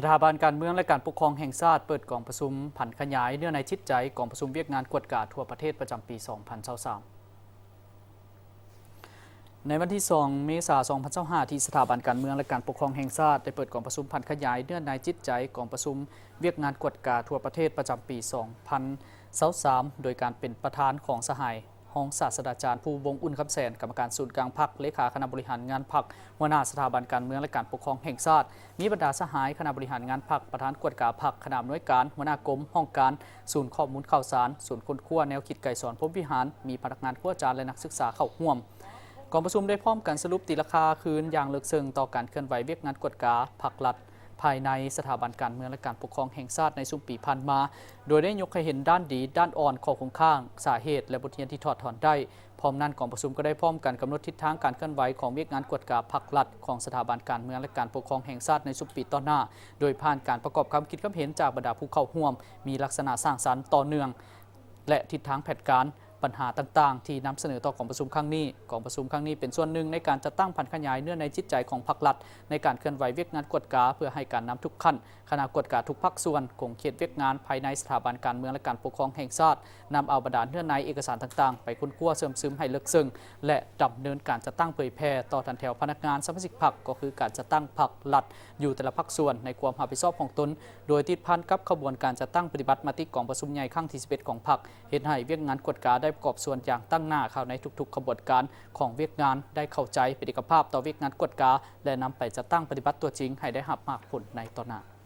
ສະຖາບັນການເມືອງ ແລະ ການປົກຄອງແຫ່ງຊາດ ເປີດກອງປະຊຸມຜັນຂະຫຍາຍເນື້ອໃນຈິດໃຈກອງປະຊຸມວຽກງານກວດກາທົ່ວປະເທດປະຈຳປີສອງພັນຊາວສາມ. ໃນວັນທີສອງ ເມສາ ສອງພັນຊາວຫ້າ ທີ່ສະຖາບັນການເມືອງ ແລະ ການປົກຄອງແຫ່ງຊາດ ໄດ້ເປີດກອງປະຊຸມຜັນຂະຫຍາຍເນື້ອໃນຈິດໃຈກອງປະຊຸມວຽກງານກວດກາທົ່ວປະເທດປະຈຳປີສອງພັນຊາວສາມ ໂດຍການເປັນປະທານຂອງສະຫາຍ ຮອງສາດສະດາຈານ ພູວົງ ອຸ່ນຄຳແສນ ກຳມະການສູນກາງພັກ, ເລຂາຄະນະບໍລິຫານງານພັກ, ຫົວໜ້າສະຖາບັນການເມືອງ ແລະ ການປົກຄອງແຫ່ງຊາດ, ມີບັນດາສະຫາຍຄະນະບໍລິຫານງານພັກ, ປະທານກວດກາພັກ, ຄະນະອຳນວຍການ, ຫົວໜ້າກົມ, ຫ້ອງການ, ສູນຂໍ້ມູນຂ່າວສານ, ສູນຄົ້ນຄວ້າແນວຄິດໄກສອນພົມວິຫານ, ມີພະນັກງານຄູອາຈານ ແລະ ນັກສຶກສາເຂົ້າຮ່ວມ. ກອງປະຊຸມໄດ້ພ້ອມກັນສະຫຼຸບຕີລາຄາຄືນຢ່າງເລິກເຊິ່ງຕໍ່ການເຄື່ອນໄຫວວຽກງານກວດກາພັກລັດ ພາຍໃນສະຖາບັນການເມືອງ ແລະ ການປົກຄອງແຫ່ງຊາດໃນຊຸມປີຜ່ານມາ, ໂດຍໄດ້ຍົກໃຫ້ເຫັນດ້ານດີ, ດ້ານອ່ອນ, ຂໍ້ຄົງຄ້າງ, ສາເຫດ ແລະ ບົດຮຽນທີ່ຖອດຖອນໄດ້. ພ້ອມນັ້ນ, ກອງປະຊຸມກໍໄດ້ພ້ອມກັນກຳນົດທິດທາງການເຄື່ອນໄຫວຂອງວຽກງານກວດກາພັກລັດຂອງສະຖາບັນການເມືອງ ແລະ ການປົກຄອງແຫ່ງຊາດໃນຊຸມປີຕໍ່ໜ້າ, ໂດຍຜ່ານການປະກອບຄຳຄິດຄຳເຫັນຈາກບັນດາຜູ້ເຂົ້າຮ່ວມ, ມີລັກສະນະສ້າງສັນ, ຕໍ່ເນື່ອງ ແລະ ທິດທາງແຜນການ, ບັນຫາຕ່າງໆ ທີ່ນຳສະເໜີຕໍ່ກອງປະຊຸມຄັ້ງນີ້. ກອງປະຊຸມຄັ້ງນີ້ເປັນສ່ວນໜຶ່ງໃນການຈັດຕັ້ງຜັນຂະຫຍາຍເນື້ອໃນຈິດໃຈຂອງພັກລັດ ໃນການເຄື່ອນໄຫວວຽກງານກວດກາ ເພື່ອໃຫ້ການນຳທຸກຂັ້ນ, ຄະນະກວດກາທຸກພາກສ່ວນ, ຂົງເຂດວຽກງານພາຍໃນສະຖາບັນການເມືອງ ແລະ ການປົກຄອງແຫ່ງຊາດ, ນຳເອົາບັນດາເນື້ອໃນເອກະສານຕ່າງໆ ໄປຄົ້ນຄວ້າເຊື່ອມຊຶມໃຫ້ເລິກເຊິ່ງ ແລະ ດຳເນີນການຈັດຕັ້ງເຜີຍແຜ່ຕໍ່ຖັນແຖວພະນັກງານສະມາຊິກພັກ, ກໍຄືການຈັດຕັ້ງພັກລັດຢູ່ແຕ່ລະພາກສ່ວນ ໃນຄວາມຮັບຜິດຊອບຂອງຕົນ, ໂດຍຕິດພັນກັບຂະບວນການຈັດຕັ້ງປະຕິບັດມະຕິກອງປະຊຸມໃຫຍ່ຄັ້ງທີສິບເອັດຂອງພັກ, ເຮັດໃຫ້ວຽກງານກວດກາໄດ້ປະກອບສ່ວນຢ່າງຕັ້ງໜ້າເຂົ້າໃນທຸກໆຂະບວນການຂອງວຽກງານ, ໄດ້ເຂົ້າໃຈເປັນເອກະພາບຕໍ່ວຽກງານກວດກາ ແລະ ນຳໄປຈັດຕັ້ງປະຕິບັດຕົວຈິງໃຫ້ໄດ້ຮັບໝາກຜົນໃນຕໍ່ໜ້າ.